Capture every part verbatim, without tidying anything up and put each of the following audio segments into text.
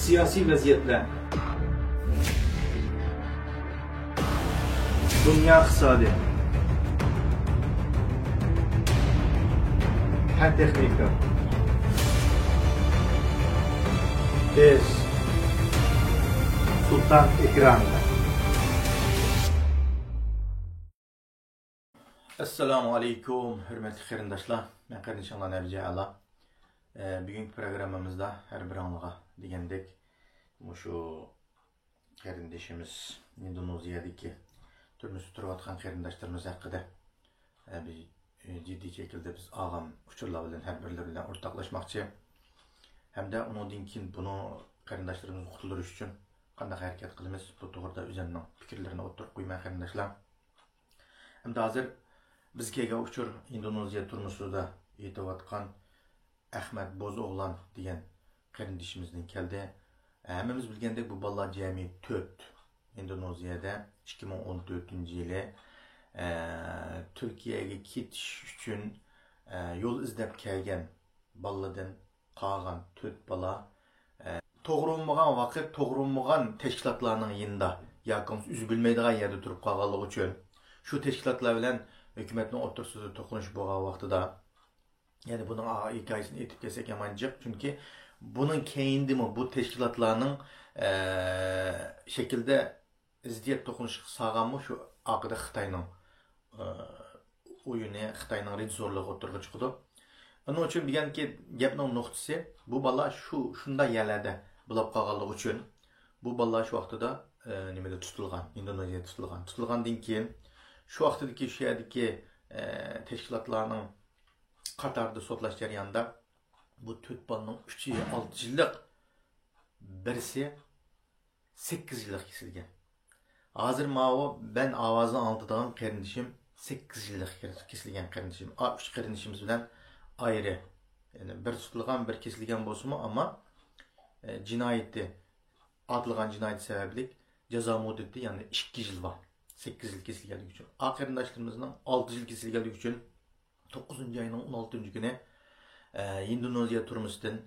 سىياسىي ۋەزىيەتلەر، دۇنيا ئىقتىسادى، پەن تېخنىكا، بىز سۇلتان ئېكرانىدا. ئەسسالامۇ ئەلەيكۇم، ھۆرمەتلىك قېرىنداشلار. مەن قېرىندىشىڭلار نەبىجە ئەلا. ئە، بۈگۈنكى پروگراممىمىزدا ھەر بىرىڭلارغا دېگەندەك، مۇشۇ قېرىندىشىمىز ئىندونېزىيەدىكى تۈرمىسىدە تۇرۇۋاتقان قېرىنداشلىرىمىز ھەققىدە، ئە، بىر، ئە، جىددىي شەكىلدە بىز ئالغان ئۇچۇرلار بىلەن ھەر بىرلىرى بىلەن ئورتاقلاشماقچى. ھەمدە ئۇنىڭدىن كېيىن بۇنى قېرىنداشلىرىمىزنى قۇتۇلدۇرۇش ئۈچۈن قانداق ھەرىكەت قىلىمىز؟ بۇ توغرىدا ئۆزۈمنىڭ پىكىرلىرىنى ئوتتۇرىغا قويىمەن، قېرىنداشلار. ئەمدى ھازىر بىز كەلگەن ئۇچۇر ئىندونېزىيە تۈرمىسىدا يېتىۋاتقان ئەخمەت بوزئوغلان دېگەن قېرىندىشىمىزدىن كەلدى. ھەممىمىز بىلگەندەك، بۇ بالىلار جەمئىي تۆت، ئىندونېزىيەدە ئىككى مىڭ ئون تۆتىنچى يىلى، ئە، تۈركىيەگە كېتىش ئۈچۈن، ئە، يول ئىزدەپ كەلگەن بالىدىن قالغان تۆت بالا، ئە، توغرا بولمىغان ۋاقىت، توغرا بولمىغان تەشكىلاتلارنىڭ يېنىدا ياكى بولمىسا ئۆزى بىلمەيدىغان يەردە تۇرۇپ قالغانلىقى ئۈچۈن، شۇ تەشكىلاتلار بىلەن ھۆكۈمەتنىڭ ئوتتۇرىسىدا توقۇنۇش بولغان ۋاقتىدا، يەنى بۇنىڭ ھېكايىسىنى ئېيتىپ كەتسەك يامان جىق، چۈنكى بۇنىڭ كەينىدىمۇ بۇ تەشكىلاتلارنىڭ، ئە، شەكىلدە زىددىيەت توقۇنۇشقا سالغانمۇ شۇ ئارقىدا خىتاينىڭ، ئە، ئويۇنى، خىتاينىڭ رېژىسسورلۇقى ئوتتۇرىغا چىقىدۇ. ئۇنىڭ ئۈچۈن دېگەنكى گەپنىڭ نۇقتىسى، بۇ بالا شۇ، شۇنداق يەرلەردە بولاپ قالغانلىقى ئۈچۈن، بۇ بالىلار شۇ ۋاقتىدا، ئە، نېمىدە تۇتۇلغان، ئىندونېزىيەدە تۇتۇلغان. تۇتۇلغاندىن كېيىن، شۇ ۋاقتىدىكى شۇ يەردىكى، ئە، تەشكىلاتلارنىڭ قاتارىدا سوتلاش جەريانىدا بۇ تۆت بالىنىڭ ئۈچى ئالتە يىللىق، بىرسى سەككىز يىللىق كېسىلگەن. ھازىر ماۋۇ مەن ئاۋازىنى ئاڭلىتىدىغان قېرىندىشىم سەككىز يىللىق كېسىلگەن قېرىندىشىم. ئا، ئۈچ قېرىندىشىمىز بىلەن ئايرى. يەنى بىر تۇتۇلغان، بىر كېسىلگەن بولسىمۇ، ئەمما، ئە، جىنايىتى، ئاتىلغان جىنايىتى سەۋەبلىك جازا مۇددىتى، يەنى ئىككى يىل بار. سەككىز يىل كېسىلگەنلىكى ئۈچۈن. ئا قېرىنداشلىرىمىزنىڭ ئالتە يىل كېسىلگەنلىكى ئۈچۈن توققۇزىنچى ئاينىڭ ئون ئالتىنچى كۈنى، ئە، ئىندونېزىيە تۈرمىسىدىن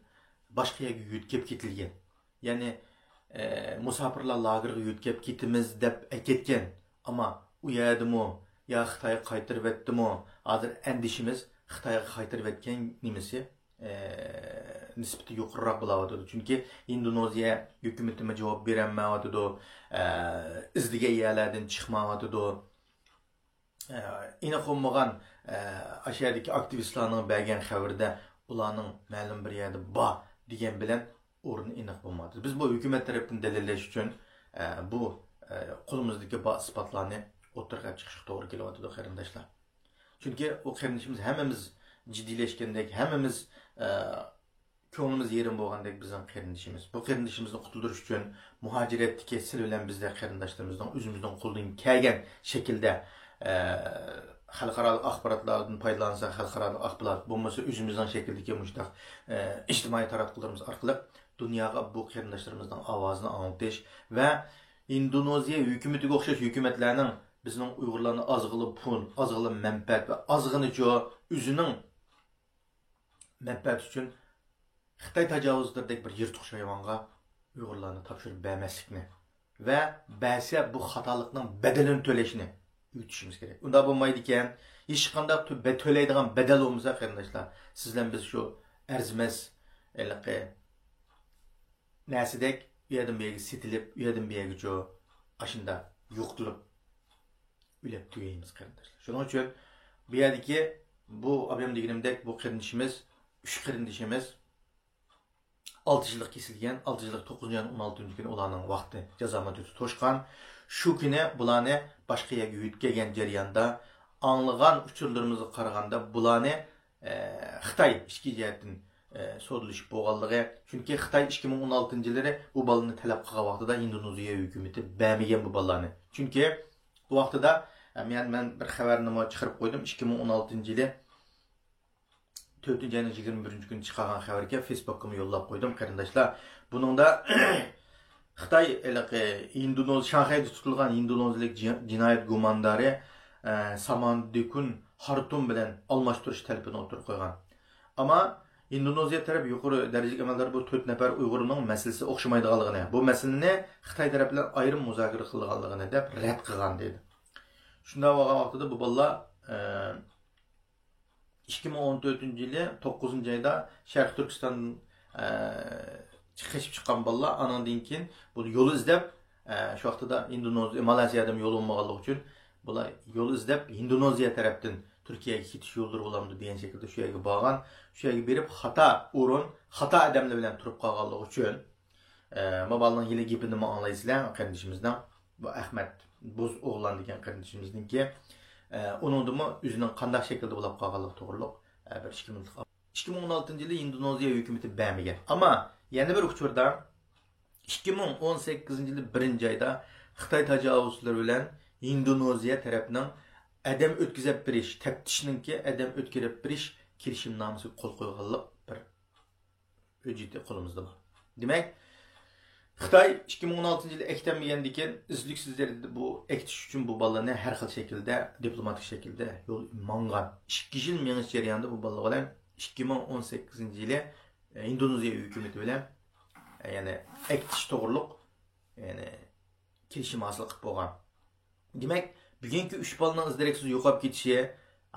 باشقا يەرگە يۆتكەپ كېتىلگەن. يەنى، ئە، مۇساپىرلار لاگېرىغا يۆتكەپ كېتىمىز دەپ ئەكەتكەن. ئەمما ئۇ يەردىمۇ يا خىتايغا قايتۇرۇۋەتتىمۇ، ھازىر ئەندىشىمىز خىتايغا قايتۇرۇۋەتكەن نېمىسى، ئە، نىسبىتى يۇقىرىراق بولاۋاتىدۇ. چۈنكى ئىندونېزىيە ھۆكۈمىتىمۇ جاۋاب بېرەلمەيۋاتىدۇ، ئە، ئىزدىگەن يەرلەردىن چىقمايۋاتىدۇ. ئېنىق بولمىغان، ئاشۇ يەردىكى ئاكتىۋىستلارنىڭ بەرگەن خەۋىرىدە ئۇلارنىڭ مەلۇم بىر يەردە بار دېگەن بىلەن ئورنى ئېنىق بولمايدۇ. بىز بۇ ھۆكۈمەت تەرىپىدىن دەلىللەش ئۈچۈن، بۇ، قولىمىزدىكى بار ئىسپاتلارنى ئوتتۇرىغا ئېلىپ چىقىشقا توغرا كېلىۋاتىدۇ، قېرىنداشلار. چۈنكى ئۇ قېرىندىشىمىز، ھەممىمىز جىددىيلەشكەندەك، ھەممىمىز، كۆڭلىمىز يېرىم بولغاندەك بىزنىڭ قېرىندىشىمىز. بۇ قېرىندىشىمىزنى قۇتۇلدۇرۇش ئۈچۈن مۇھاجىرەتتىكى سىلى بىلەن بىزدەك قېرىنداشلىرىمىزنىڭ ئۆزىمىزنىڭ قولىدىن كەلگەن شەكىلدە، ئە، خەلقئارالىق ئاخباراتلاردىن پايدىلانسا، خەلقئارالىق ئاخبارات بولمىسا ئۆزىمىزنىڭ شەكىلدىكى مۇشۇنداق، ئە، ئىجتىمائىي تاراتقۇلىرىمىز ئارقىلىق دۇنياغا بۇ قېرىنداشلىرىمىزنىڭ ئاۋازىنى ئاڭلىتىش ۋە ئىندونېزىيە ھۆكۈمىتىگە ئوخشاش ھۆكۈمەتلەرنىڭ بىزنىڭ ئۇيغۇرلارنى ئازغىلە پۇل، ئازغىلە مەنپەئەت ۋە ئازغىنىچۇ ئۆزىنىڭ مەنپەئەت ئۈچۈن خىتاي تاجاۋۇزچىلىرىدەك بىر يىرتقۇچ ھايۋانغا ئۇيغۇرلارنى تاپشۇرۇپ بەرمەسلىكنى ۋە بەرسە بۇ خاتالىقنىڭ بەدىلىنى تۆلەشنى ئۆگىتىشىمىز كېرەك. ئۇنداق بولمايدىكەن، ھېچقانداق تۆ-، بە-، تۆلەيدىغان بەدەل بولمىسا، قېرىنداشلار، سىز بىلەن بىز شۇ ئەرزىمەس ھېلىقى نەرسىدەك، ئۇ يەردىن بۇ يەرگە سېتىلىپ، ئۇ يەردىن بۇ يەرگىچۇ ئاشۇنداق يوقىتىلىپ ئۆلۈپ تۈگەيمىز، قېرىنداشلار. شۇنىڭ ئۈچۈن بۇ يەردىكى، بۇ ئابايام دېگىنىمدەك، بۇ قېرىندىشىمىز، ئۈچ قېرىندىشىمىز ئالتە يىللىق كېسىلگەن، ئالتە يىللىق توققۇزىنچى ئاينىڭ ئون ئالتىنچى كۈنى ئۇلارنىڭ ۋاقتى، جازا مۇددىتى توشقان. شۇ كۈنى بۇلارنى باشقا يەرگە يۆتكەلگەن جەرياندا ئاڭلىغان ئۇچۇرلىرىمىزغا قارىغاندا، بۇلارنى ئە، خىتاي ئىچكى جەھەتتىن، ئە، سودىلىشىپ بولغانلىقى، چۈنكى خىتاي ئىككى مىڭ ئون ئالتىنچى يىلى بۇ بالىنى تەلەپ قىلغان ۋاقتىدا ئىندونېزىيە ھۆكۈمىتى بەرمىگەن بۇ بالىلارنى. چۈنكى بۇ ۋاقتىدا، ئە، مەن، مەن بىر خەۋەرنىمۇ چىقىرىپ قويدۇم. ئىككى مىڭ ئون ئالتىنچى يىلى تۆتىنچى ئاينىڭ يىگىرمە بىرىنچى كۈنى چىقارغان خەۋەركەن، فېيسبۇكقىمۇ يوللاپ قويدۇم، قېرىنداشلار. بۇنىڭدا خىتاي ھېلىقى ھىندونېز-، شاڭخەيدە تۇتۇلغان ھىندونېزىيىلىك جى-، جىنايەت گۇماندارى، ئە، ساماندىكۇن خارتۇم بىلەن ئالماشتۇرۇش تەلىپىنى ئوتتۇرىغا قويغان. ئەمما ھىندونېزىيە تەرەپ يۇقىرى دەرىجىلىك ئەمەلدار بۇ تۆت نەپەر ئۇيغۇرنىڭ مەسىلىسى ئوخشىمايدىغانلىقىنى، بۇ مەسىلىنى خىتاي تەرەپ بىلەن ئايرىم مۇزاكىرە قىلىدىغانلىقىنى دەپ رەت قىلغان دەيدۇ. شۇنداق بولغان ۋاقتىدا بۇ بالىلار، ئە، ئىككى مىڭ ئون تۆتىنچى يىلى توققۇزىنچى ئايدا شەرقىي تۈركىستان، ئە، قېچىپ چىققان بالىلار، ئانىڭدىن كېيىن بۇ يول ئىزدەپ، ئە، شۇ ۋاقتىدا ئىندونېزىيە، مالايسىيادىن يول بولمىغانلىقى ئۈچۈن بۇلار يول ئىزدەپ ھىندونېزىيە تەرەپتىن تۈركىيەگە كېتىش يوللىرى بولامدۇ دېگەن شەكىلدە شۇ يەرگە بارغان. شۇ يەرگە بېرىپ خاتا ئورۇن، خاتا ئادەملەر بىلەن تۇرۇپ قالغانلىقى ئۈچۈن، ئە، ما بالىنىڭ ھېلى گېپىنىمۇ ئاڭلايسىلەر، قېرىندىشىمىزنىڭ، بۇ ئەخمەت بوز ئوغلان دېگەن قېرىندىشىمىزنىڭكى، ئە، ئۇنىڭدىمۇ ئۆزىنىڭ قانداق شەكىلدە بولاپ قالغانلىقى توغرىلىق، ئە، بىر ئىككى مىنۇتلۇق. ئىككى مىڭ ئون ئالتىنچى يىلى ئىندونېزىيە ھۆكۈمىتى بەرمىگەن. ئەمما يەنە بىر ئۇچۇردا ئىككى مىڭ ئون سەككىزىنچى يىلى بىرىنچى ئايدا خىتاي تاجاۋۇزچىلىرى بىلەن ئىندونېزىيە تەرەپنىڭ ئادەم ئۆتكۈزۈپ بېرىش، تەپتىشنىڭكى ئادەم ئۆتكۈزۈپ بېرىش كېلىشىمنامىسىگە قول قويغانلىق بىر ھۆججىتى قولىمىزدا بار. دېمەك، خىتاي ئىككى مىڭ ئون ئالتىنچى يىلى ئەكېتەلمىگەندىكىن، ئۈزلۈكسىز دەرىجىدە بۇ ئەكېتىش ئۈچۈن بۇ بالىلارنى ھەر خىل شەكىلدە دىپلوماتىك شەكىلدە يول ماڭغان. ئىككى يىل مېڭىش جەريانىدا بۇ بالىلار بىلەن ئىككى مىڭ ئون سەككىزىنچى يىلى، ئە، ئىندونېزىيە ھۆكۈمىتى بىلەن، ئە، يەنى ئەكېتىش توغرۇلۇق، يەنى كېلىشىم ھاسىل قىلىپ بولغان. دېمەك، بۈگۈنكى ئۈچ بالىنىڭ ئىز-دېرەكسىز يوقاپ كېتىشى،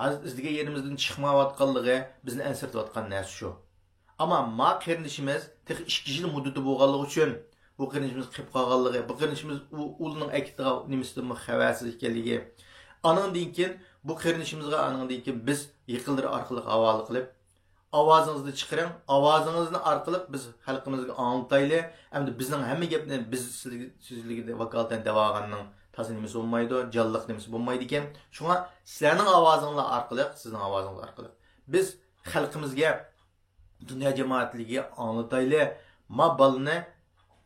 ھازىر ئىزدىگەن يېرىمىزدىن چىقمايۋاتقانلىقى بىزنى ئەنسىرىتىۋاتقان نەرسە شۇ. ئەمما ما قېرىندىشىمىز تېخى ئىككى يىل مۇددىتى بولغانلىقى ئۈچۈن بۇ قېرىندىشىمىز قېلىپ قالغانلىقى، بۇ قېرىندىشىمىز ئۇ ئۇلىنىڭ ئەكېتىدىغان نېمىسىدىنمۇ خەۋەرسىز ئىكەنلىكى، ئانىڭدىن كېيىن بۇ قېرىندىشىمىزغا ئانىڭدىن كېيىن بىز يېقىنلىرى ئارقىلىق ھاۋالە قىلىپ، ئاۋازىڭىزنى چىقىرىڭ، ئاۋازىڭىزنى ئارقىلىق بىز خەلقىمىزگە ئاڭلىتايلى، ئەمدى بىزنىڭ ھەممە گەپنى بىز سىزلىگە، سىزلىگە ۋاكالىتەن دەۋالغاننىڭ تازا نېمىسى بولمايدۇ، جانلىق نېمىسى بولمايدىكەن. شۇڭا سىلەرنىڭ ئاۋازىڭلار ئارقىلىق، سىزنىڭ ئاۋازىڭىز ئارقىلىق بىز خەلقىمىزگە، دۇنيا جامائەتلىكىگە ئاڭلىتايلى، ما بالىنى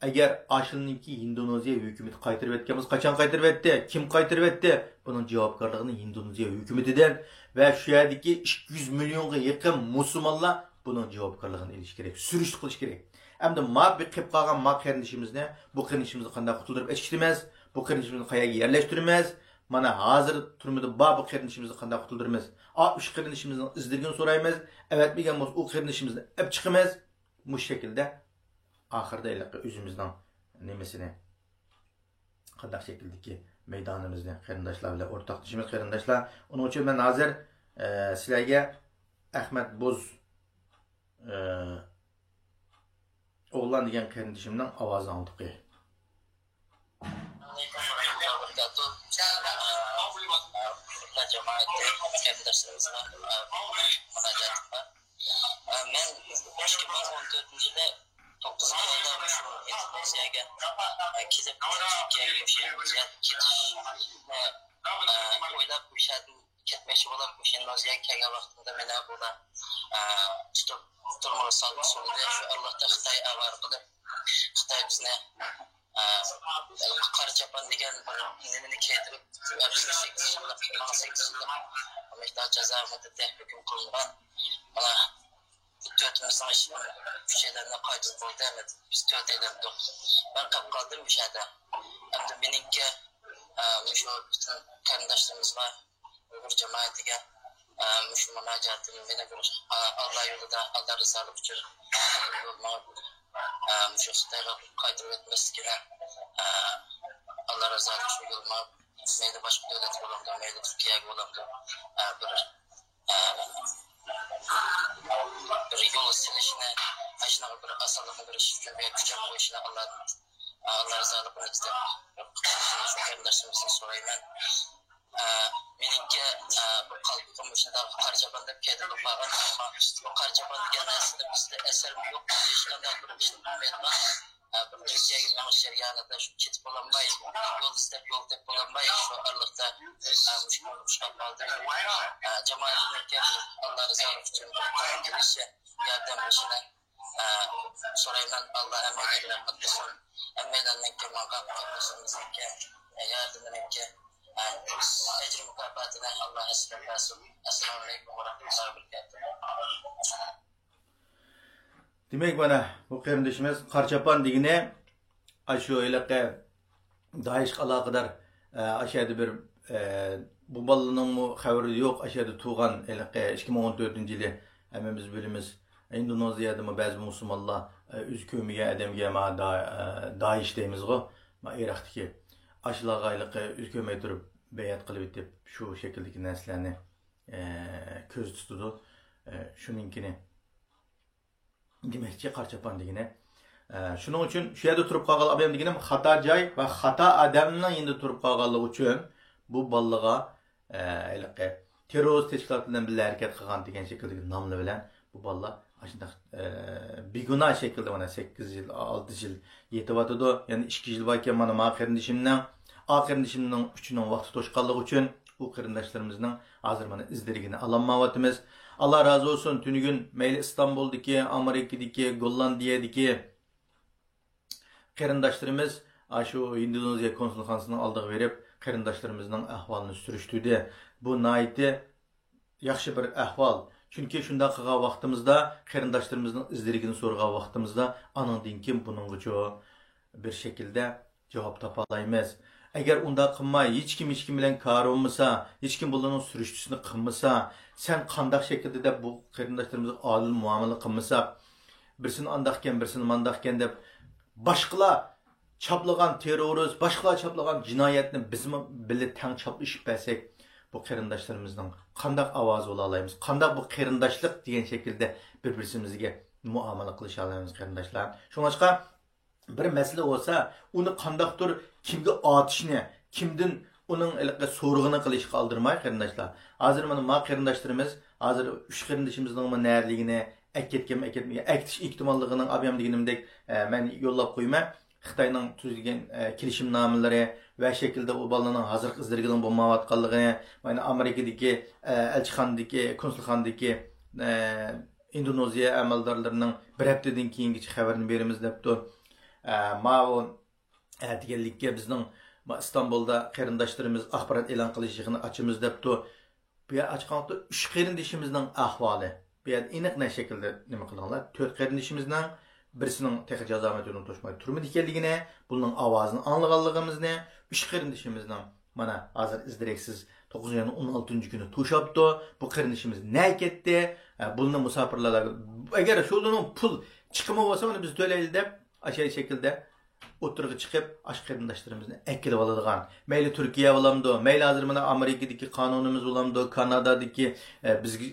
ئەگەر ئاشۇنىڭكى ھىندونېزىيە ھۆكۈمىتى قايتۇرۇۋەتكەن بولسا، قاچان قايتۇرۇۋەتتى؟ كىم قايتۇرۇۋەتتى؟ بۇنىڭ جاۋابكارلىقىنى ھىندونېزىيە ھۆكۈمىتىدىن ۋە شۇ يەردىكى ئىككى يۈز مىليونغا يېقىن مۇسۇلمانلار بۇنىڭ جاۋابكارلىقىنى ئېلىشى كېرەك، سۈرۈشتە قىلىشى كېرەك. ئەمدى ما بىر قېلىپ قالغان ما قېرىندىشىمىزنى، بۇ قېرىندىشىمىزنى قانداق قۇتۇلدۇرۇپ ئەچكۈتىمىز؟ بۇ قېرىندىشىمىزنى قەيەرگە يەرلەشتۈرىمىز؟ مانا ھازىر تۈرمىدە بار بۇ قېرىندىشىمىزنى قانداق قۇتۇلدۇرىمىز؟ ئا، ئۈچ قېرىندىشىمىزنىڭ ئىزلىرىنى سورايمىز. ئەۋەتمىگەن بولسا، ئۇ قېرىندىشىمىزنى ئەپ چىقىمىز. مۇشۇ شەكىلدە ئاخىرىدا ھېلىقى ئۆزىمىزنىڭ نېمىسىنى، قانداق شەكىلدىكى مەيدانىمىزنى قېرىنداشلار بىلەن ئورتاقلىشىمىز. قېرىنداشلار، ئۇنىڭ ئۈچۈن مەن ھازىر، ئە، سىلەرگە ئەخمەت بوز، ئە، ئوغلان دېگەن قېرىندىشىمنىڭ ئاۋازىنى ئاڭلىتىپ قوياي. ئەلەيكۇم ۋە رەھمەتۇللاھى ۋە بەرىكاتۇھ. ئە، ھۆرمەتلىك جامائەت، قېرىنداشلىرىمىزغا، ئە، مۇناجاتىم بار. ئە، مەن ئىككى مىڭ ئون تۆتىنچى يىلى توققۇزىنچى ئايدا مۇشۇ ئىندونېزىيەگە، ئە، كېلىپ، تۈركىيەگە مۇشۇ يەردىن كېتىشنى، ئە، ئويلاپ، مۇشۇ يەردىن كەتمەكچى بولۇپ، مۇشۇ ئىندونېزىيەگە كەلگەن ۋاقتىمدا مېنى بۇلار، ئە، تۇتۇپ، تۈرمىگە سالدى، سولىدى. شۇ ئاللاھتا خىتاي ئاۋارە قىلىپ، خىتاي بىزنى، ئە، قارا چاپان دېگەن بىر نېمىنى كىيدۈرۈپ، بىزنى سەككىز يىللىق، ماڭا سەككىز يىللىق مىقدار جازا مۇددىتى ھۆكۈم قىلىنغان. مانا، تۆتىمىزنىڭ ئىچىدىن ئۈچەيلەننى قايتۇرۇپ بولدى، ئەمدى بىز تۆتەيلەندۇق. مەن قېلىپ قالدىم مۇشۇ يەردە. ئەمدى مېنىڭكى، ئە، مۇشۇ پۈتۈن قېرىنداشلىرىمىزغا ئۇيغۇر جامائىتىگە، ئە، مۇشۇ مۇناجاتىم مېنى بىر، ئە، ئاللا يولىدا، ئاللا رىزالىقى ئۈچۈن يول مېڭىپ، ئە، مۇشۇ خىتايغا قايتۇرۇپ ئۆتمەسلىكىنى، ئە، ئاللا رىزالىقى ئۈچۈن يول مېڭىپ، مەيلى باشقا دۆلەتكە بولامدۇ، مەيلى تۈركىيەگە بولامدۇ، ئە، بىر، ئە، بىر يول سېلىشىنى، مانا شۇنىڭغا بىر ئاسانلىقنى بېرىش ئۈچۈن بىر كۈچەپ قويۇشىنى ئاللادىن، ئە، ئاللا رىزالىقىنى ئىزدەپ، شۇ قېرىنداشلىرىمىزدىن سورايمەن. ئە، مېنىڭكى، ئە، بۇ قالپىقىم مۇشۇنداق قارا چاپان دەپ كەينىدە بولۇپ قالغان، ئەمما بۇ قارا چاپان دېگەن نەرسىدە بىزدە ئەسەرمۇ يوق، ھېچقانداق بىر ئىشنى بىلمەيدىغان، ئە، بىر تۈركىيەگە مېڭىش جەريانىدا شۇ كېتىپ بولالماي، يول ئىزدەپ، يول تېپىپ بولالماي، شۇ ئارىلىقتا، ئە، مۇشۇ كۈنگە ئۇچراپ قالدىم. ئە، جامائەتنىڭكى ئاللا رىزالىقى ئۈچۈن كېلىشى، ياردەم بېرىشىنى ئە، سورايمەن، ئاللا ھەممەيلەننى قاتنىسۇن. ھەممەيلەننىڭكى ماڭغان قاتنىشىمىزنىڭكى، ئە، ياردىمىنىڭكى، ئە، ئەجرى مۇكاپاتىنى ئاللا ھەسسىلەپ بەرسۇن. ئەسسالامۇ ئەلەيكۇم ۋە رەھمەتۇللاھى ۋە بەرىكاتۇھ. دېمەك، مانا بۇ قېرىندىشىمىز قارا چاپان دېگىنى، ئاشۇ ھېلىقى دائىشقا ئالاقىدار، ئە، ئاشۇ يەردە بىر، ئە، بۇ بالىنىڭمۇ خەۋىرى يوق، ئاشۇ يەردە تۇغان، ھېلىقى ئىككى مىڭ ئون تۆتىنچى يىلى ھەممىمىز بىلىمىز، ئىندونېزىيەدىمۇ بەزى مۇسۇلمانلار، ئە، ئۆزى كۆرمىگەن ئادەمگە ما دا-، ئە، دائىش دەيمىزغۇ، ما ئىراقتىكى، ئاشۇلارغا ھېلىقى ئۆزى كۆرمەي تۇرۇپ بەيئەت قىلىۋېتىپ، شۇ شەكىلدىكى نەرسىلەرنى، ئە، كۆزدە تۇتىدۇ. ئە، شۇنىڭكىنى دېمەكچى، قارا چاپان دېگىنى. ئە، شۇنىڭ ئۈچۈن شۇ يەردە تۇرۇپ قالغان ئادەم دېگىنىم خاتا جاي ۋە خاتا ئادەمنىڭ يېنىدا تۇرۇپ قالغانلىقى ئۈچۈن بۇ بالىغا، ئە، ھېلىقى تېررورىست تەشكىلات بىلەن بىللە ھەرىكەت قىلغان دېگەن شەكىلدىكى ناملار بىلەن بۇ بالىلار ئاشۇنداق، ئە، بىگۇناھ شەكىلدە مانا سەككىز يىل، ئالتە يىل يېتىۋاتىدۇ. يەنە ئىككى يىل باركەن، مانا ما قېرىندىشىمنىڭ، ئا قېرىندىشىمنىڭ ئۈچىنىڭ ۋاقتى توشقانلىقى ئۈچۈن ئۇ قېرىنداشلىرىمىزنىڭ ھازىر مانا ئىز دېرىكىنى ئالالمايۋاتىمىز. ئاللا رازى بولسۇن، تۈنۈگۈن مەيلى ئىستانبۇلدىكى، ئامېرىكىدىكى، گوللاندىيەدىكى قېرىنداشلىرىمىز ئاشۇ ھىندونېزىيە كونسۇلخانىسىنىڭ ئالدىغا بېرىپ، قېرىنداشلىرىمىزنىڭ ئەھۋالىنى سۈرۈشتۈردى. بۇ ناھايىتى ياخشى بىر ئەھۋال. چۈنكى شۇنداق قىلغان ۋاقتىمىزدا قېرىنداشلىرىمىزنىڭ ئىز دېرىكىنى سورىغان ۋاقتىمىزدا ئانىڭدىن كېيىن بۇنىڭغىچۇ بىر شەكىلدە جاۋاب تاپالايمىز. ئەگەر ئۇنداق قىلماي، ھېچكىم ھېچكىم بىلەن كارى بولمىسا، ھېچكىم بۇلارنىڭ سۈرۈشتىسىنى قىلمىسا، سەن قانداق شەكىلدە دەپ بۇ قېرىنداشلىرىمىزغا ئادىل مۇئامىلە قىلمىساق، بىرسىنى ئانداقكەن، بىرسىنى مانداقكەن دەپ، باشقىلار چاپلىغان تېررورىست، باشقىلار چاپلىغان جىنايەتنى بىزمۇ بىللە تەڭ چاپلىشىپ بەرسەك، بۇ قېرىنداشلىرىمىزنىڭ قانداق ئاۋازى بولالايمىز؟ قانداق بۇ قېرىنداشلىق دېگەن شەكىلدە بىر-بىرسىمىزگە مۇئامىلە قىلىشالايمىز، قېرىنداشلار؟ شۇڭلاشقا، بىر مەسىلە بولسا، ئۇنى قانداقتۇر كىمگە ئاتىشنى، كىمدىن ئۇنىڭ ھېلىقى سورىقىنى قىلىشقا ئالدىرىماي، قېرىنداشلار. ھازىر مانا ما قېرىنداشلىرىمىز، ھازىر ئۈچ قېرىندىشىمىزنىڭمۇ نەدىلىكىنى، ئەكەتكەنمۇ ئەكەتمىگەن، ئەكېتىش ئېھتىماللىقىنىڭ ئابىيام دېگىنىمدەك، ئە، مەن يوللاپ قويىمەن. خىتاينىڭ تۈزگەن، ئە، كېلىشىمنامىلىرى ۋە شەكىلدە ئۇ بالىنىڭ ھازىرقى ئىز دېرىكىنىڭ بولمايۋاتقانلىقىنى، مانا ئامېرىكىدىكى، ئە، ئەلچىخانىدىكى، كونسۇلخانىدىكى، ئە، ئىندونېزىيە ئەمەلدارلىرىنىڭ بىر ھەپتىدىن كېيىنگىچە خەۋىرىنى بېرىمىز دەپتۇ. ئە، ماۋۇ ئەتىگەنلىككە بىزنىڭ ما ئىستانبۇلدا قېرىنداشلىرىمىز ئاخبارات ئېلان قىلىش يىغىنى ئاچىمىز دەپتۇ. بۇ يەر ئاچقاندا ئۈچ قېرىندىشىمىزنىڭ ئەھۋالى. بۇ يەردە ئېنىق نە شەكىلدە نېمە قىلىڭلار؟ تۆت قېرىندىشىمىزنىڭ بىرسىنىڭ تېخى جازا مۆھلىتىنى توشماي تۈرمىدە ئىكەنلىكىنى، بۇنىڭ ئاۋازىنى ئاڭلىغانلىقىمىزنى، ئۈچ قېرىندىشىمىزنىڭ مانا ھازىر ئىز دېرەكسىز توققۇزىنچى ئاينىڭ ئون ئالتىنچى كۈنى توشاپتۇ. بۇ قېرىندىشىمىز نە كەتتى؟ ئە، بۇنى مۇساپىرلار، ئەگەر شۇلارنىڭ پۇل چىقىمى بولسا، مانا بىز تۆلەيلى دەپ، ئاشۇ شەكىلدە ئوتتۇرىغا چىقىپ، ئاشۇ قېرىنداشلىرىمىزنى ئەكېلىۋالىدىغان. مەيلى تۈركىيە بولامدۇ، مەيلى ھازىر مانا ئامېرىكىدىكى قانۇنىمىز بولامدۇ، كانادادىكى، ئە، بىزگە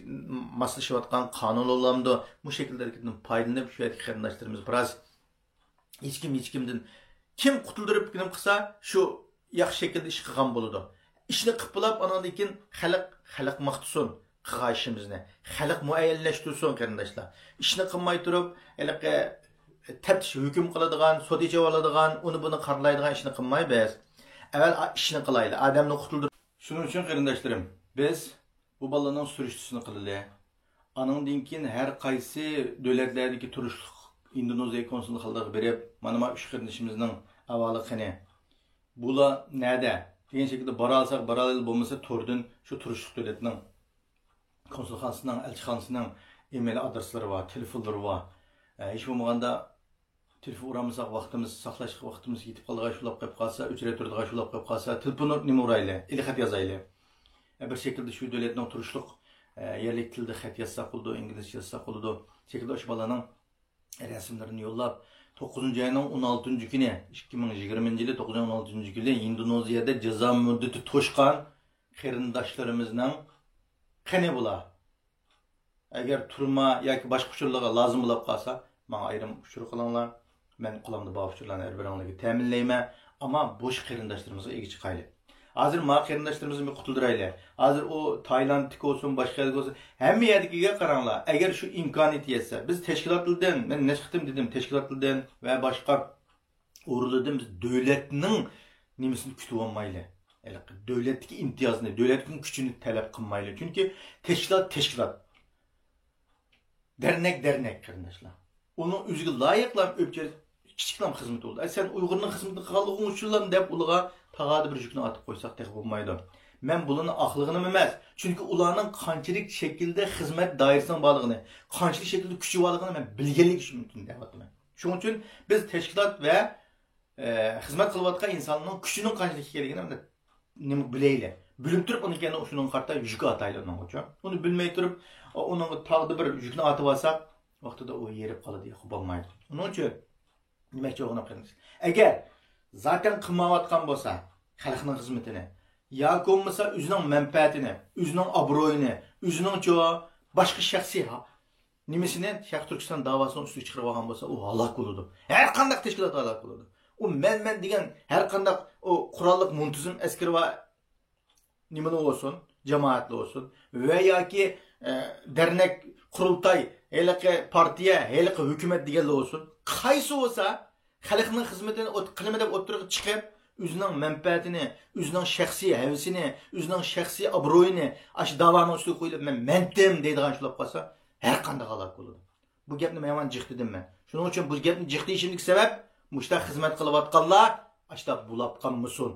ماسلىشىۋاتقان قانۇن بولامدۇ، مۇشۇ شەكىلدە ھەرىكەتتىن پايدىلىنىپ، شۇ يەردىكى قېرىنداشلىرىمىز بىراز ھېچكىم ھېچكىمدىن كىم قۇتۇلدۇرۇپ نېمە قىلسا، شۇ ياخشى شەكىلدە ئىش قىلغان بولىدۇ. ئىشنى قىلىپ بولاپ، ئاناندىن كېيىن خەلق، خەلق ماختىسۇن قىلغان ئىشىمىزنى. خەلق مۇئەييەنلەشتۈرسۇن، قېرىنداشلار. ئىشنى قىلماي تۇرۇپ، ھېلىقى تەپتىش ھۆكۈم قىلىدىغان، سوت ئېچىۋالىدىغان، ئۇنى بۇنى قارىلايدىغان ئىشنى قىلماي بىز. ئەۋۋەل ئا-، ئىشنى قىلايلى، ئادەمنى قۇتۇلدۇر. شۇنىڭ ئۈچۈن، قېرىنداشلىرىم، بىز بۇ بالىنىڭ سۈرۈشتىسىنى قىلىلى. ئانىڭدىن كېيىن ھەر قايسى دۆلەتلەردىكى تۇرۇشلۇق ئىندونېزىيە كونسۇلخانىلىرىغا بېرىپ، مانا ما ئۈچ قېرىندىشىمىزنىڭ ئەھۋالى قېنى؟ بۇلار نەدە؟ دېگەن شەكىلدە بارالىساق بارالايلى، بولمىسا توردىن شۇ تۇرۇشلۇق دۆلەتنىڭ كونسۇلخانىسىنىڭ، ئەلچىخانىسىنىڭ ئىمېيل ئادرېسلىرى بار، تېلېفونلىرى بار. ئە، ھېچ بولمىغاندا تېلېفون ئۇرالمىساق، ۋاقتىمىز ساقلاش، ۋاقتىمىز يېتىپ قالىدىغان ئىش بولۇپ قېلىپ قالسا، ئۆچرەتتۈرىدىغان ئىش بولۇپ قېلىپ قالسا، تېلېفون نېمە ئۇرايلى، ئېلى خەت يازايلى. ئە، بىر شەكىلدە شۇ دۆلەتنىڭ تۇرۇشلۇق، ئە، يەرلىك تىلىدا خەت يازساق بولىدۇ، ئىنگلىزچە يازساق بولىدۇ. شەكىلدە ئاشۇ بالىنىڭ رەسىملىرىنى يوللاپ، توققۇزىنچى ئاينىڭ ئون ئالتىنچى كۈنى، ئىككى مىڭ يىگىرمىنچى يىلى توققۇزىنچى ئاينىڭ ئون ئالتىنچى كۈنى ئىندونېزىيەدە جازا مۇددىتى توشقان قېرىنداشلىرىمىزنىڭ قېنى بۇلار؟ ئەگەر تۈرمە ياكى باشقا ئۇچۇرلارغا لازىم بولۇپ قالسا، ماڭا ئايرىم ئۇچۇر قىلىڭلار. مەن قولۇمدا بار ئۇچۇرلارنى ھەر بىرىڭلارگە تەمىنلەيمەن. ئەمما بۇ قېرىنداشلىرىمىزغا ئىگە چىقايلى. ھازىر ما قېرىنداشلىرىمىزنى بىر قۇتۇلدۇرايلى. ھازىر ئۇ تايلاندتىكى بولسۇن، باشقا يەردىكى بولسۇن، ھەممە يەردىكىگە قاراڭلار. ئەگەر شۇ ئىمكانىيىتى يەتسە، بىز تەشكىلاتلاردىن، مەن نەچچە قېتىم دېدىم، تەشكىلاتلاردىن ۋە باشقا ئورۇنلاردىن بىز دۆلەتنىڭ نېمىسىنى كۈتۈۋالمايلى. ھېلىقى دۆلەتتىكى ئىمتىيازنى، دۆلەتنىڭ كۈچىنى تەلەپ قىلمايلى. چۈنكى تەشكىلات تەشكىلات. دەرنەك دەرنەك، قېرىنداشلار. ئۇنىڭ ئۆزىگە لايىقلا ئۆپچە كىچىكلا خىزمىتى بولىدۇ. ئە، سەن ئۇيغۇرنىڭ خىزمىتىنى قىلغانلىقىڭ ئۈچۈنلا دەپ ئۇلارغا تاغادا بىر يۈكنى ئارتىپ قويساق تېخى بولمايدۇ. مەن بۇلارنى ئاقلىغىنىم ئەمەس. چۈنكى ئۇلارنىڭ قانچىلىك شەكىلدە خىزمەت دائىرىسىنىڭ بارلىقىنى، قانچىلىك شەكىلدە كۈچى بارلىقىنى مەن بىلگەنلىكى ئۈچۈن دەۋاتىمەن. شۇنىڭ ئۈچۈن بىز تەشكىلات ۋە، ئە، خىزمەت قىلىۋاتقان ئىنساننىڭ كۈچىنىڭ قانچىلىك ئىكەنلىكىنى نېمە بىلەيلى. بىلىپ تۇرۇپ ئۇنى كەينىدىن شۇنىڭغا قارىتا يۈك ئاتايلى ئۇنىڭغىچۇ. ئۇنى بىلمەي تۇرۇپ، ئۇنىڭغا تاغدا بىر يۈكنى ئاتىۋالساق، ۋاقتىدا ئۇ ھېرىپ قالىدۇ، ياقۇ بولمايدۇ. ئۇنىڭ ئۈچۈن نېمە ئىچىگە ئۇرۇنۇپ قېلىمىز؟ ئەگەر زاتەن قىلمايۋاتقان بولسا خەلقنىڭ خىزمىتىنى، ياكى بولمىسا ئۆزىنىڭ مەنپەئەتىنى، ئۆزىنىڭ ئابرۇيىنى، ئۆزىنىڭچۇ باشقا شەخسىي ھا-، نېمىسىنى شەرقىي تۈركىستان داۋاسىنىڭ ئۈستىگە چىقىرىۋالغان بولسا، ئۇ ھالاك بولىدۇ. ھەر قانداق تەشكىلات ھالاك بولىدۇ. ئۇ مەن، مەن دېگەن ھەر قانداق ئۇ قوراللىق مۇنتىزىم ئەسكىرى بار نېمىلا بولسۇن، جامائەتلا بولسۇن ۋە ياكى، ئە، دەرنەك، قۇرۇلتاي، ھېلىقى پارتىيە، ھېلىقى ھۆكۈمەت دېگەنلا بولسۇن، قايسى بولسا، خەلقنىڭ خىزمىتىنى ئوت-، قىلىمەن دەپ ئوتتۇرىغا چىقىپ، ئۆزىنىڭ مەنپەئەتىنى، ئۆزىنىڭ شەخسىي ھەۋىسىنى، ئۆزىنىڭ شەخسىي ئابرۇيىنى ئاشۇ داۋانىڭ ئۈستىگە قويۇپ، مەن مەنتىم دەيدىغان ئىش بولۇپ قالسا، ھەر قانداق ھالاك بولىدۇ. بۇ گەپنى مەن يامان جىق دېدىم مەن. شۇنىڭ ئۈچۈن بۇ گەپنى جىق دېيىشىمدىكى سەۋەب، مۇشۇنداق خىزمەت قىلىۋاتقانلار ئاشۇنداق بولاپ قالمىسۇن.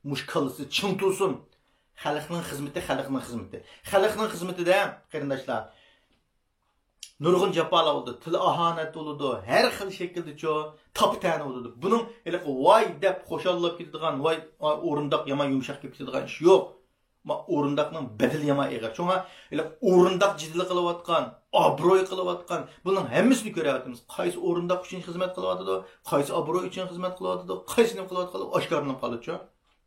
مۇشۇ كاللىسى چىڭ تۇرسۇن. خەلقنىڭ خىزمىتى، خەلقنىڭ خىزمىتى. خەلقنىڭ خىزمىتىدە، قېرىنداشلار، نۇرغۇن جاپالار بولىدۇ، تىل ئاھانەت بولىدۇ، ھەر خىل شەكىلدىچۇ تاپا-تەنە بولىدۇ. بۇنىڭ ھېلىقى ۋاي دەپ خۇشاللاپ كېتىدىغان، ۋاي، ئورۇنداق يامان يۇمشاق كېلىپ كېتىدىغان ئىش يوق. ما ئورۇنداقنىڭ بەدىلى يامان ئېغىر. شۇڭا ھېلىقى ئورۇنداق جېدىلى قىلىۋاتقان، ئابرۇي قىلىۋاتقان، بۇنىڭ ھەممىسىنى كۆرۈۋاتىمىز. قايسى ئورۇنداق ئۈچۈن خىزمەت قىلىۋاتىدۇ، قايسى ئابرۇي ئۈچۈن خىزمەت قىلىۋاتىدۇ، قايسى نېمە قىلىۋاتقانلىقى ئاشكارىلىنىپ قالىدۇچۇ.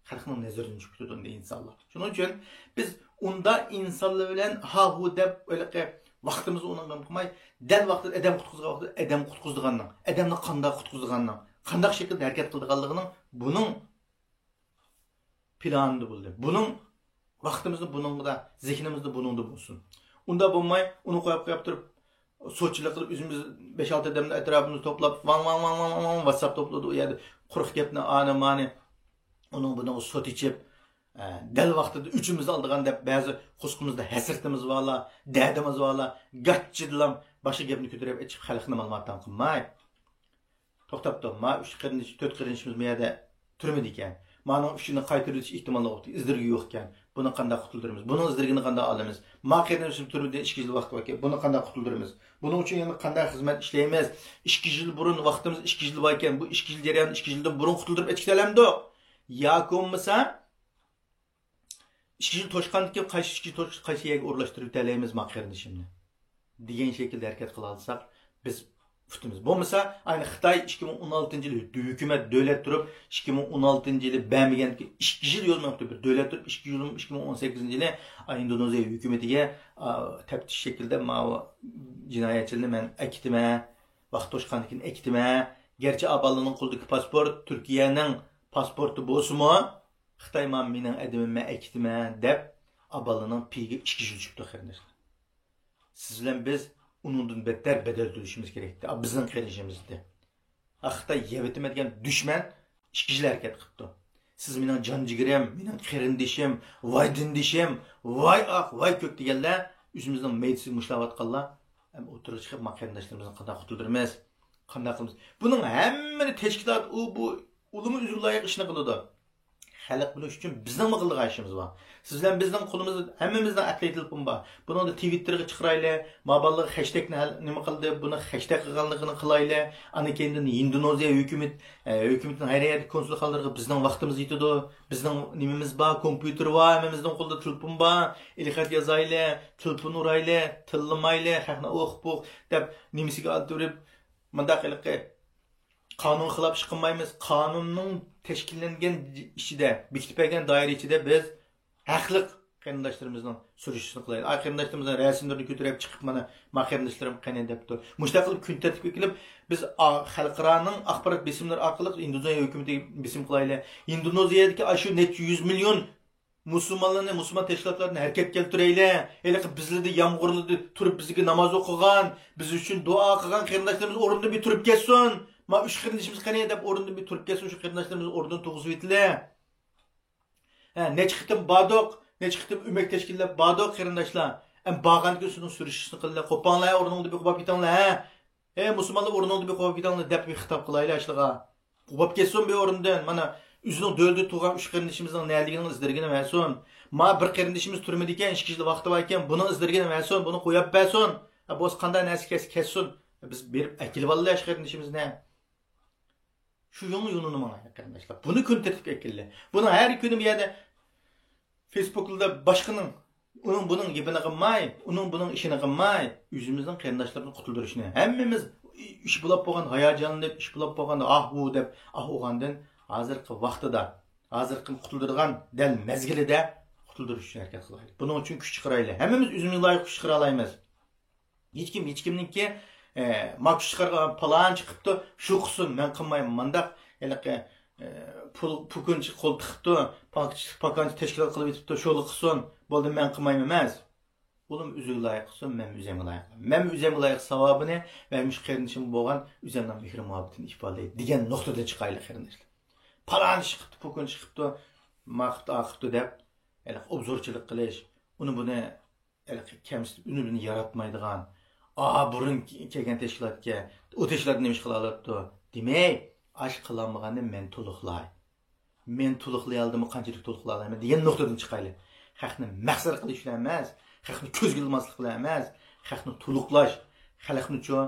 خەلقنىڭ نەزىرىدىن چۈشۈپ كېتىدۇ ئۇنداق ئىنسانلار. شۇنىڭ ئۈچۈن بىز ئۇنداق ئىنسانلار بىلەن ھا-ھۇ دەپ ھېلىقى ۋاقتىمىزنى ئۇنىڭغا قىلماي، دەل ۋاقتىدا ئادەم قۇتقۇزغان ۋاقتىدا ئادەم قۇتقۇزىدىغاننىڭ، ئادەمنى قانداق قۇتقۇزىدىغاننىڭ، قانداق شەكىلدە ھەرىكەت قىلىدىغانلىقىنىڭ بۇنىڭ پىلانىدا بولدى. بۇنىڭ ۋاقتىمىزدا بۇنىڭدا، زېھنىمىزدا بۇنىڭدا بولسۇن. ئۇنداق بولماي، ئۇنى قويۇپ، قويۇپ تۇرۇپ، سوتچىلىق قىلىپ، ئۆزىمىز بەش-ئالتە ئادەمنى ئەتراپىمىزدا توپلاپ، ۋاڭ، ۋاڭ، ۋاڭ، ۋاڭ، ۋاڭ، ۋاتساپ توپلىدى. ئۇ يەردە قۇرۇق گەپنى، ئانى، مانى، ئۇنىڭ بۇنىڭغا سوت ئېچىپ، ئە، دەل ۋاقتىدا ئۆچىمىزنى ئالىدىغان دەپ، بەزى قۇسقىمىزدا ھەسرىتىمىز بارلار، دەردىمىز بارلار، گاچچىدىلام باشقا گەپنى كۆتۈرۈپ ئېچىپ، خەلقنى مالىماتان قىلماي. توختاپتۇ. ما ئۈچ قېرىندىش، تۆت قېرىندىشىمىز ما يەردە تۈرمىدە ئىكەن. مانىڭ ئۈچىنى قايتۇرۇۋېتىش ئېھتىماللىقى يوق ئىكەن. بۇنى قانداق قۇتۇلدۇرىمىز؟ بۇنىڭ ئىزدىرىگىنى قانداق ئالىمىز؟ ما قېرىندىشىم تۈرمىدە ئىككى يىل ۋاقتى بار ئىكەن. بۇنى قانداق قۇتۇلدۇرىمىز؟ بۇنىڭ ئۈچۈن يەنە قانداق خىزمەت ئىشلەيمىز؟ ئىككى يىل بۇرۇن، ۋاقتىمىز ئىككى يىل بار ئىكەن. بۇ ئىككى يىل جەريانىدا ئىككى يىلدىن بۇرۇن قۇتۇلدۇرۇپ ئەتكۈتەلەمدۇق؟ ياكى بولمىسا، ئىككى يىل توشقاندىن كېيىن قايسى ئىككى يىل توش-، قايسى يەرگە ئورۇنلاشتۇرۇپ ئۆتەلەيمىز ما قېرىندىشىمنى؟ دېگەن شەكىلدە ھەرىكەت قىلالىساق، بىز ئۇتىمىز. بولمىسا، ئاينى خىتاي ئىككى مىڭ ئون ئالتىنچى يىلى ھۆكۈمەت، دۆلەت تۇرۇپ، ئىككى مىڭ ئون ئالتىنچى يىلى بەرمىگەندىكىن ئىككى يىل يول مېڭىپتۇ. بىر دۆلەت تۇرۇپ، ئىككى يىل، ئىككى مىڭ ئون سەككىزىنچى يىلى، ئا، ئىندونېزىيە ھۆكۈمىتىگە، ئا، تەپتىش شەكلىدە ماۋۇ جىنايەتچىلەرنى مەن ئەكېتىمەن، ۋاقىت توشقاندىن كېيىن ئەكېتىمەن. گەرچە ئاباللىنىڭ قولىدىكى پاسپورت تۈركىيەنىڭ پاسپورتى بولسىمۇ، خىتاي مانا مېنىڭ ئادىمىم، مەن ئەكېتىمەن دەپ، ئاباللىنىڭ پېيىگە ئىككى يىل چۈشۈپتۇ، قېرىنداشلار. سىز بىلەن بىز ئۇنىڭدىن بەتتەر بەدەل تۆلىشىمىز كېرەكتى. ئا، بىزنىڭ قېرىندىشىمىزدى. ئا، خىتاي يەۋېتىمەن دېگەن دۈشمەن ئىككى يىل ھەرىكەت قىپتۇ. سىز مېنىڭ جان جىگىرىم، مېنىڭ قېرىندىشىم، ۋاي دىندىشىم، ۋاي ئاق، ۋاي كۆك دېگەنلەر، ئۆزىمىزنىڭ مەيدىسىگە مۇشتلاۋاتقانلار، ئەمدى ئوتتۇرىغا چىقىپ، ما قېرىنداشلىرىمىزنى قانداق قۇتۇلدۇرىمىز؟ قانداق قىلىمىز؟ بۇنىڭ ھەممىنى تەشكىلات، ئۇ، بۇ، ئۇلىمۇ ئۆزى لايىق ئىشنى قىلىدۇ. خەلق بىلىش ئۈچۈن بىزنىڭمۇ قىلىدىغان ئىشىمىز بار. سىز بىلەن بىزنىڭ قولىمىزدا ھەممىمىزنىڭ ئەقلىي تېلېفون بار. بۇنىڭدا تىۋىتتېرغا چىقىرايلى، ما بالىلار خەشتەكنى ھەل-، نېمە قىلدى، بۇنى خەشتەك قىلغانلىقىنى قىلايلى. ئاندىن كېيىندىن ھىندونېزىيە ھۆكۈمەت، ئە، ھۆكۈمىتىنىڭ ھەر يەردىكى كونسۇلخانىلىرىغا بىزنىڭ ۋاقتىمىز يېتىدۇ. بىزنىڭ نېمىمىز بار، كومپيۇتېر بار، ھەممىمىزنىڭ قولىدا تېلېفون بار. ئېلخەت يازايلى، تېلېفون ئۇرايلى، تىللىمايلى، خەقنى ئوخ-پوخ دەپ نېمىسىگە ئالتۇرۇپ، مۇنداق ھېلىقى قانۇن خىلاپ ئىش قىلمايمىز. قانۇننىڭ تەشكىللەنگەن ئىچىدە، بېكىتىپ بەرگەن دائىرە ئىچىدە بىز ھەقلىق قېرىنداشلىرىمىزنىڭ سۈرۈشتىسىنى قىلايلى. ئاي قېرىنداشلىرىمىزنىڭ رەسىملىرىنى كۆتۈرۈپ چىقىپ، مانا، ما قېرىنداشلىرىم قېنى دەپتۇ. مۇشۇنداق قىلىپ كۈن تەرتىپكە كېلىپ، بىز ئا-، خەلقئارانىڭ ئاخبارات بېسىملىرى ئارقىلىق ئىندونېزىيە ھۆكۈمىتىگە بېسىم قىلايلى. ئىندونېزىيەدىكى ئاشۇ نەچچە يۈز مىليون مۇسۇلمانلارنى، مۇسۇلمان تەشكىلاتلارنى ھەرىكەتكە كەلتۈرەيلى. ھېلىقى بىزلەردە يامغۇرلىرىدا تۇرۇپ بىزگە ناماز ئوقۇغان، بىز ئۈچۈن دۇئا قىلغان قېرىنداشلىرىمىز ئورنىدىن بىر تۇرۇپ كەتسۇن. ما ئۈچ قېرىندىشىمىز قېنى دەپ ئورنىدىن بىر تۇرۇپ كەتسۇن، شۇ قېرىنداشلىرىمىز ئورنىدىن تۇرغۇزۇۋېتىلى. ھە، نەچچە قېتىم باردۇق، نەچچە قېتىم ئۆمەك تەشكىللەپ باردۇق قېرىنداشلار. ئەمما بارغاندىن كېيىن شۇنىڭ سۈرۈشتىسىنى قىلىلى. قوپاڭلار، ئورنۇڭدا بىر قوپاپ كېتىڭلار، ھە. ئەي مۇسۇلمانلار، ئورنۇڭدا بىر قوپاپ كېتىڭلار دەپ بىر خىتاب قىلايلى ئاشلىغا. قوپاپ كەتسۇن بىر ئورنىدىن. مانا ئۆزىنىڭ دۆلىتىدە تۇرغان ئۈچ قېرىندىشىمىزنىڭ نەدىكىنىڭ ئىزدىرىگىنى بەرسۇن. ما بىر قېرىندىشىمىز تۈرمىدىكەن، ئىككى يىل ۋاقتى باركەن، بۇنىڭ ئىزدىرىگىنى بەرسۇن، بۇنى قويۇپ بەرسۇن. ھە، بولسا قانداق نەرسە كەلسە كەتسۇن. بىز بېرىپ ئەكېلىۋالىلى ئاشۇ قېرىندىشىمىزنى. شۇ يولنى يولىنى ماڭايلى قېرىنداشلار. بۇنى كۈن تەرتىپكە ئەكېلىلى. بۇنىڭ ھەر كۈنى بۇ يەردە فېيسبۇكلاردا باشقىنىڭ ئۇنىڭ بۇنىڭ گېپىنى قىلماي، ئۇنىڭ بۇنىڭ ئىشىنى قىلماي، ئۆزىمىزنىڭ قېرىنداشلىرىمىزنى قۇتۇلدۇرۇشنى. ھەممىمىز ئىش بولاپ بولغان، ھاياجانلىنىپ، ئىش بولاپ بولغاندا ئاھ ۋۇ دەپ ئاھ ئۇرغاندىن، ھازىرقى ۋاقتىدا، ھازىرقى قۇتۇلدۇرىدىغان دەل مەزگىلىدە قۇتۇلدۇرۇش ئۈچۈن ھەرىكەت قىلايلى. بۇنىڭ ئۈچۈن كۈچ چىقىرايلى. ھەممىمىز ئۆزىمىزگە لايىق كۈچ چىقىرالايمىز. ھېچكىم ھېچكىمنىڭكى، ئە، ما كۈچ چىقارغان پالانچى قىپتۇ، شۇ قىلسۇن، مەن قىلمايمەن، مانداق ھېلىقى، ئە، پۇل، پۇكۇنچى قول تىقىپتۇ، پاكانچى تەشكىلات قىلىپ ئېتىپتۇ، شۇلا قىلسۇن، بولدى، مەن قىلمايمەن ئەمەس. ئۇلۇم ئۆزىگە لايىق قىلسۇن، مەن ئۆزۈمگە لايىق قىلىمەن. مەن ئۆزۈمگە لايىق ساۋابىنى ۋە مۇشۇ قېرىندىشىمغا بولغان ئۆزۈمنىڭ مېھرى مۇھەببىتىنى ئىپادىلەي دېگەن نۇقتىدىن چىقايلى، قېرىنداشلار. پالانچى چىقىپتۇ، پۇكۇنچى چىقىپتۇ، ما قىپتۇ، ئا قىپتۇ دەپ، ھېلىقى ئوبزورچىلىق قىلىش، ئۇنى بۇنى ھېلىقى كەمسىتىپ، ئۈنى بۇنى ياراتمايدىغان، ئا، بۇرۇن كەلگەن تەشكىلاتكەن، ئۇ تەشكىلات نېمە ئىش قىلالاپتۇ دېمەي، ئاش قىلالمىغاننى مەن تولۇقلاي. مەن تولۇقلىيالدىمۇ، قانچىلىك تولۇقلالايمەن دېگەن نۇقتىدىن چىقايلى. خەقنى مەخسەر قىلىش بىلەن ئەمەس، خەقنى كۆزگە ئىلماسلىق بىلەن ئەمەس، خەقنى تولۇقلاش، خەلقنىچۇ،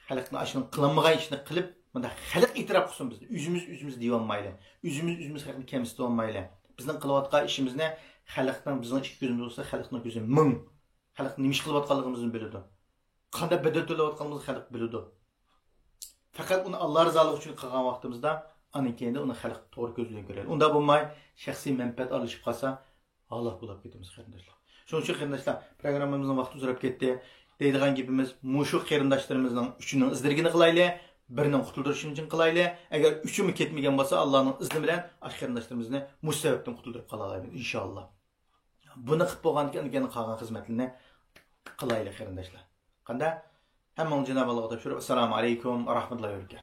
خەلقنى ئاشۇنىڭ قىلالمىغان ئىشىنى قىلىپ، مۇنداق خەلق ئېتىراپ قىلسۇن بىزنى. ئۆزىمىز ئۆزىمىز دېيالمايلى. ئۆزىمىز ئۆزىمىز خەقنى كەمسىتىۋالمايلى. بىزنىڭ قىلىۋاتقان ئىشىمىزنى خەلقنىڭ، بىزنىڭ ئىككى كۆزىمىز بولسا، خەلقنىڭ كۆزى مىڭ. خەلق نېمە ئىش قىلىۋاتقانلىقىمىزنى بىلىدۇ. قانداق بەدەل تۆلەۋاتقانلىقىمىزنى خەلق بىلىدۇ. پەقەت ئۇنى ئاللا رىزالىقى ئۈچۈن قىلغان ۋاقتىمىزدا، ئاندىن كېيىندە ئۇنى خەلق توغرا كۆز بىلەن كۆرەيلى. ئۇنداق بولماي، شەخسىي مەنپەئەت ئارىلىشىپ قالسا، ھالاك بولاپ كېتىمىز، قېرىنداشلار. شۇنىڭ ئۈچۈن، قېرىنداشلار، پروگراممىمىزنىڭ ۋاقتى ئۇزىراپ كەتتى. دەيدىغان گېپىمىز، مۇشۇ قېرىنداشلىرىمىزنىڭ ئۈچىنىڭ ئىزدىرىگىنى قىلايلى، بىرىنىڭ قۇتۇلدۇرۇشىنى كېلىن قىلايلى. ئەگەر ئۈچىمۇ كەتمىگەن بولسا، ئاللانىڭ ئىزنى بىلەن ئاشۇ قېرىنداشلىرىمىزنى مۇشۇ سەۋەبتىن قۇتۇلدۇرۇپ قالالايمىز، ئىنشائاللا. بۇنى قىلىپ بولغاندىن كېيىن، قالغان خىزمەتلىرىنى قىلايلى، قېرىنداشلار. قانداق؟ ھەممىڭلارنى جانابى ئاللاغا تاپشۇرۇپ، ئەسسالامۇ ئەلەيكۇم ۋە رەھمەتۇللاھى ۋە بەرىكاتۇھ.